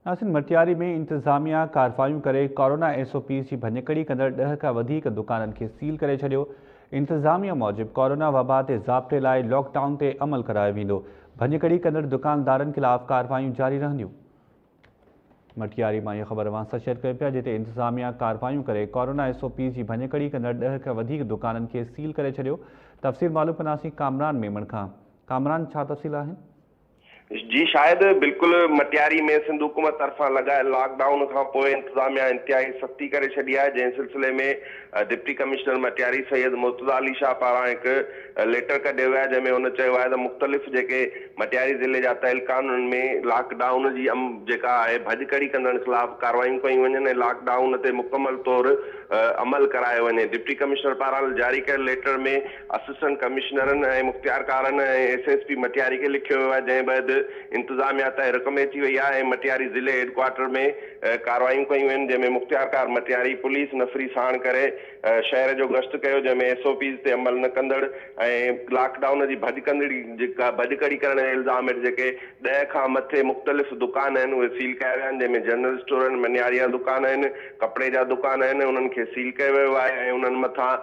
ناصر مٽياري ۾ انتظاميا ڪارروايون ڪري ڪورونا ايس او پيز جي ڀڃڪڙي ڪندڙ ڏهه کان وڌيڪ دڪانن کي سيل ڪري ڇڏيو، انتظاميا موجب ڪورونا وبا تي ضابطي لاء لاڪ ڊائون تي عمل ڪرايو ويندو، ڀڃڪڙي ڪندڙ دڪاندارن خلاف ڪارروايون جاري رهنديون. مٽياري مان اها خبر اوهان سان شيئر ڪيون پيا جتي انتظاميا ڪارروايون ڪري ڪورونا ايس او پيز جي ڀڃڪڙي ڪندڙ ڏهه کان وڌيڪ دڪانن کي سيل ڪري ڇڏيو، تفصيل معلوم ڪنداسين ڪامران ميمڻ کان، ڪامران ڇا تفصيل آهن؟ جي شايد بلڪل مٽياري ۾ سنڌ حڪومت طرفان لڳايل لاڪ ڊائون کان پوء انتظاميا انتهائي سختي ڪري ڇڏي آهي جنهن سلسلي ۾ ڊپٽي ڪمشنر مٽياري سيد مرتضيٰ علي شاهه پاران هڪ ليٽر ڪڍيو ويو آهي جنهن ۾ هن چيو آهي ته مختلف جيڪي مٽياري ضلعي جا تعلقا آهن انهن ۾ لاڪ ڊائون جي جيڪا آهي ڀڄڪڙي ڪندڙن خلاف ڪارروايون ڪيون وڃن ۽ لاڪ ڊائون تي مڪمل طور عمل ڪرايو وڃي ڊپٽي ڪمشنر پاران جاري ڪيل ليٽر ۾ اسسٽنٽ ڪمشنرن ۽ مختيارڪارن ۽ ايس ايس پي مٽياري کي لکيو ويو آهي جنهن بعد انتظاميا تحرڪ ۾ اچي وئي آهي ۽ مٽياري ضلعي هيڊ ڪوارٽر ۾ ڪارروايون ڪيون ويون جنهن ۾ مختيارڪار مٽياري پوليس نفري ساڻ ڪري شهر جو گشت ڪيو جنهن ۾ ايس او پيز تي عمل نه ڪندڙ ۽ لاڪ ڊائون جي ڀڄڪڙي ڪرڻ جي الزام هيٺ جيڪي ڏهه کان مٿي مختلف دڪان آهن اهي سيل ڪيا ويا آهن جنهن ۾ جنرل اسٽور آهن منياري جا دڪان آهن ڪپڙي جا دڪان آهن انهن کي سيل ڪيو ويو آهي ۽ انهن مٿان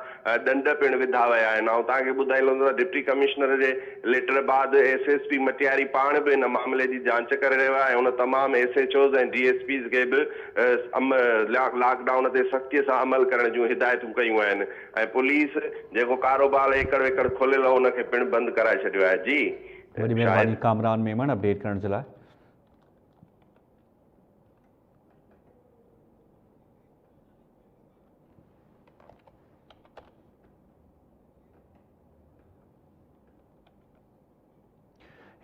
ڏنڊ پڻ وڌا ويا آهن. آئون توهان کي ٻڌائي لهندس ته ڊپٽي ڪمشنر جي ليٽر بعد ايس ايس پي مٽياري پاڻ به ان معاملي جي جانچ ڪري رهيو آهي ۽ هن تمام S H Os ۽ D S Ps کي به لاڪ ڊائون تي سختي سان عمل ڪرڻ جون هدايتون ڪيون آهن ۽ پوليس جيڪو ڪاروبار ايڪڙ ويڪڙ کوليل هو ان کي پڻ بند ڪرائي ڇڏيو آهي. جي وڏي مهرباني شاهد. ڪامران ميمڻ اپڊيٽ ڪرڻ جي لاء.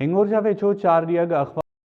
هنڱورجا ويجهو چار ڏينهن اڳ اغوا.